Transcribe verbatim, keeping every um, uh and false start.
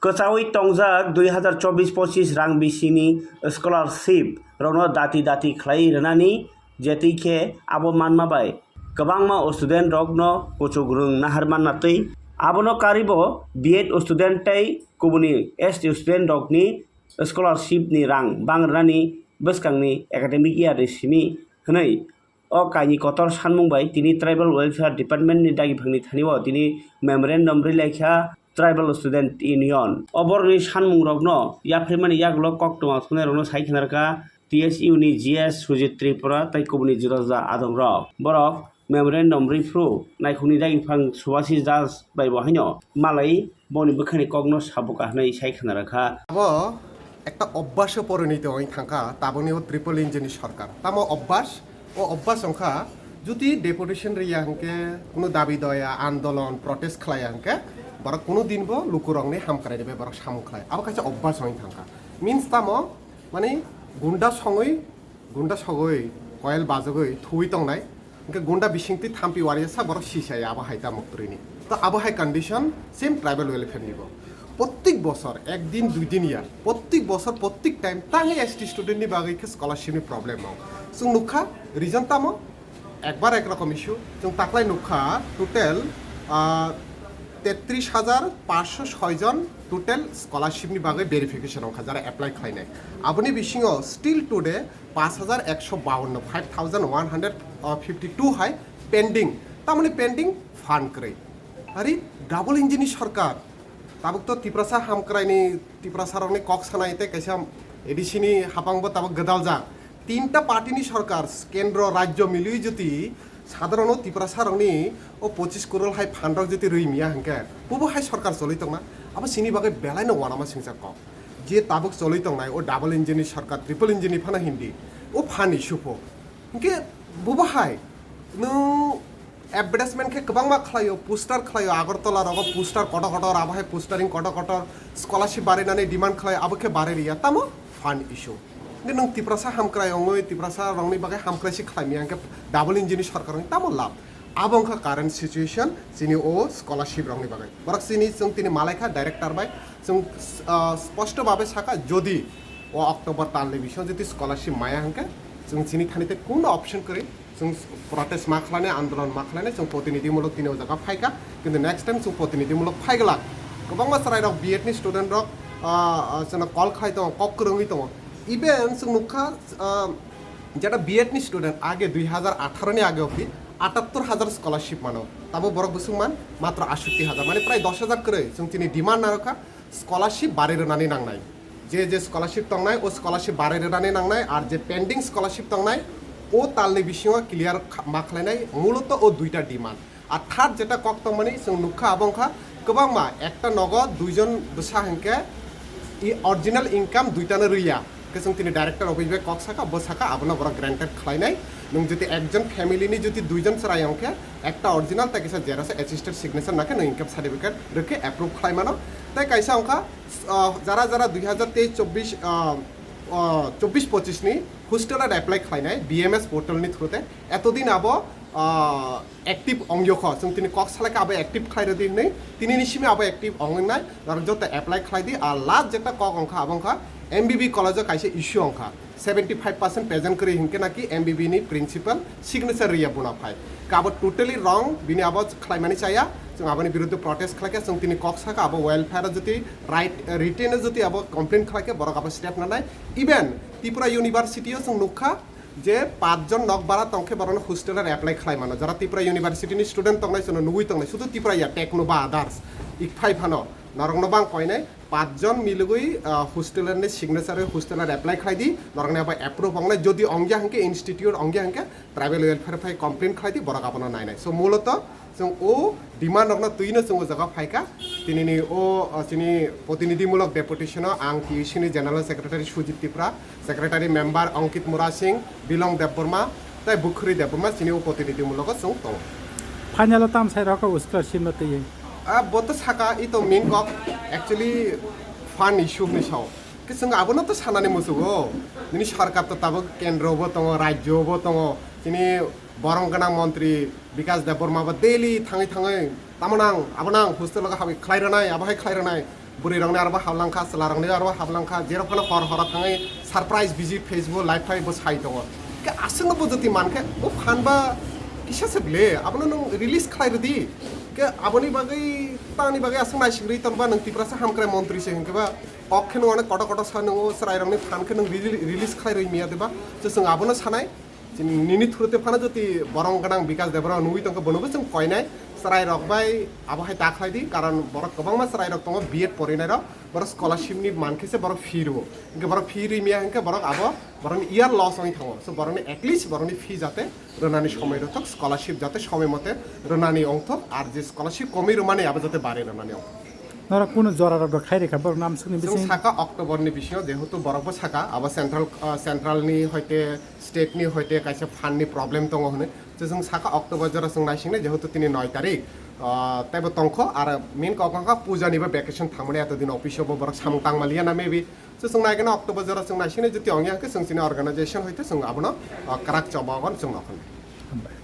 Kwchaui tongjak dui hazar chobbish pochis rang bisini scholarship rokno dati dati khlai rwnani, jetwi khe abo manma bai kwbangma student rokno kuchuk rwng nahar manna twi. Abono karibo B Ed student tei kubuni S T student rokni scholarship ni rang bang rwnani bwskangni academic year ni simi hwnwi o kaini kotor sanmung bai tini Tribal Welfare Department ni dagiphangni thani o tini memorandum rwlaikha Tribal Student Union. O borokni sanmung rokno yaphaimani yagulo koktwma thumnai rokno sai khna rwkha T S U ni G S Sujit Tripura tei kubuni juda juda adong rok. Borok memorandum rwphru naikhungni dagiphang Subhasis Das bai bo haino malai boni bwkhani kokno sabuka hwnwi sai khna rwkha. Abo ekta obbaso porinito wng thangkha, tabukni o triple engine ni sorkar. Tamo obbas? O obbas wngkha, jodi deputation riya hwnkhe, kunu dabi doya, andolon, protest khlaiya hwnkhe, borok kunu din bo lukurokni hamkrai rwbai borok samung khlai. Abo kaisa obbas wng thangkha. Means tamo, mani gunda songwi, gunda sogwi, koel bajagwi, thuwi tongnai. Hwnkhe gunda bisingtwi thampi wariya sa borok sisaya abo hai tamo kwrwini. To abo hai condition same tribal welfare ni bo. Prottek bosor ek din dui din ya, prottek bosor prottek time tangwi S T student ni bagwi khe scholarship ni problem o. Chwng nukha reason tamo ekbar ek rokom issue. Chwng taklai nukha total, ah, tetris hajar paanshsho soi jon total scholarship ni bagwi verification wngkha jara apply khlainai. Aboni bisingo still today paanch hajar ekso bawanno, five thousand one hundred fifty two hai pending. Tamoni pending fund kwrwi. Ari double engine ni sorkar. Tabuk to Tiprasa hamkraini, Tiprasa rokni kok sanai tei kaisa A D C ni hapang bo tabuk gwdaljak. Tinta party ni sorkar, kendro, rajyo milwi jodi sadharono Tiprasa rokni o pochis koror hai fund rok jodi rwi miya hwnkhe, bubo hai sorkar choli tongna? Abo chini bagwi belai no uanama singcha kok. Je tabuk choli tongnai o double engine ni sorkar, triple engine ni phano hindi, o fund issue pho. Hwnkhe bubo hai nwng advertisement khe kwbangma khlaio, poster khlaio, Agartala rogo poster kotor kotor, abo hai postering kotor kotor, scholarship barinani demand khlaio, abo khe bari riya, tamo fund issue. Hwnkhe nwng Tiprasa hamkrai wngwi, Tiprasa rokni bagwi hamkrai se khlai miya, hwnkhe double engine ni sorkar wngwi tamo lab? Abo wngkha current situation chini o scholarship rokni bagwi. Borok chini chwng tini malaikha director bai, chwng, ah, sposto babe sakha, jodi o October talni bisingo jodi scholarship maya hwnkhe, chwng chini thani tei kuno option kwrwi, chwng protest ma khlainai, andolon ma khlainai, chwng protinidhimulok tini o jaga phaikha, kintu next time chwng protinidhimulok phaiglak. Kwbangma chwrairok B Ed ni student rok, ah, ah, chwngno call khlai tongo, kok kwrwngwi tongo. Even chwng nukha, ah, jeta B Ed ni student age dui hazar atharo ni age obdi atattor hajar scholarship mano, tabo borok bwswk man matro asotti hajar, mane prai dos hajar kwrwi. Chwng chini demand narwkha, scholarship bari rwnani nangnai. Je je scholarship tongnai, o scholarship bari rwnani nangnai, ar je pending scholarship tongnai, o talni bisingo clear kha-, ma khlainai, muloto o duita demand. Ar third jeta kok tongmani chwng nukha, abo wngkha kwbangma ekta nogo duijon bwsa hwnkhe i original income duitano rwya. Hwnkhe chwng tini director office bai kok sakha, bo sakha abono borok granted khlainai. Nwng jodi ekjon family ni jodi duijon chwrai wngkhe, ekta original tei kisa xerox attested signature nakhe nwng income certificate rwkhe approve khlai mano. Tei kaisa wngkha, ah, jara jara dui hazar teis chobbish, ah, ah, chobbish pochis ni hostel apply khlainai B M S portal ni through te. Etodin abo, ah, active ongyo kho, chwng tini kok salai khe abo active khlai rwdi hinwi, tini ni simi abo active ong wngnai, norok joto apply khlai di. Ar last jeta kok ongkha abo wngkha M B B college o kaisa issue ongkha, seventy five percent present kwrwi hinkhe naki M B B ni principal signature rwya bona phai. Khe abo totally wrong, bini abo khlaimani chaya, chwng aboni biruddhe protest khlaikha, chwng tini kok sakha abo welfare o jodi right, eh, written o jodi abo complain khlaikhe borok abo step nanai. Even Tripura University o chwng nukha, je pachjon nok bara tongkhe borokno hostel o apply khlai mano. Jara Tripura University ni student tongnai, chwngno nugui tongnai, sudu Tripura ya, Techno ba others, ikphai phano norokno bang koinai pachjon milugui, ah, hostel ni signature hostel o apply khlai di, norokni abo approve ongnai, jodi ongya hwnkhe institute ongya hwnkhe tribal welfare phai complain khlai di, borok abono nainai. So muloto chwng o demand rokno twino chwng o jaga phaikha. Tinini o, o chini protinidhimulok deputation o ang T U C ni General Secretary Sujit Tripura, Secretary member Ankit Murasing, Bilong Debbarma, tei Bukhuri Debbarma chini o protinidhimulok o chwng tongo. Final o tam sai rok o scholarship no twi. Ah, bo to saka i to main kok, actually fund issue hinwi sao. Khe chwng abono to sanani muchugo. Nini sarkar to tabuk kendro bo tongo, rajyo bo tongo. Chini borong gwnang montri Bikas Debbarma bo daily thangwi thangwi tamo nang, abo nang, hostel o habwi khlai rwnai, abo hai khlai rwnai. Bwrwi rokni aro bo hablangkha, chwla rokni aro bo hablangkha, jerok phano hor horo thangwi surprise visit Facebook live khai bo sai tongo. Ke aswkno bo joti mankhe bo phan ba kisa se ble, abono nwng release khlai rwdi. Ke aboni bagwi, tangni bagwi aswk naising rwi tonba nwng Tiprasa hamkrai montri se hinkhe ba, kok khe nwng onek kotor kotor sa nwngo, chwrai rokni phan khe nwng rele-, release khlai rwi miya deba. Je chwng abono sanai, chini nini thurute phano joti borong gwnang Bikas Debra nugwi tongkhe bonobo chwng koinai, chwrai rok bai abo hai ta khlai di, karon borok kwbangma chwrai rok tongo B Ed porinai rok, borok scholarship ni mankhe se borok fee rwo, hinkhe borok fee rwi miya hinkhe borok abo borokni year loss wngwi thango, so borokni at least borokni fee jate rwnani somoi rwthok, scholarship jate somoi mote rwnani ongthok, ar je scholarship komwi rwmani abo jate bare rwnani ongthok. Norok kunu jora rok khai rikha borok nam swkni Chwng bising saka October ni bisingo, jehetu borok bo saka abo central, ah, central ni hoite state ni hoite kaisa fund ni problem tongo hwnwi. Chwng saka October jora chwng naisingnai, jehetu tini noi tarik, ah, teibo tongkho, ar main kok wngkha puja ni bo vacation thangmani, eto din office o bo borok samung tangmaliya na maybe. So chwng naikhe na October jora chwng naisingnai, jodi ongya hwnkhe chwng chini organization hoite chwng abono, ah, kwrak choba gon chwng nokhon. Hambai.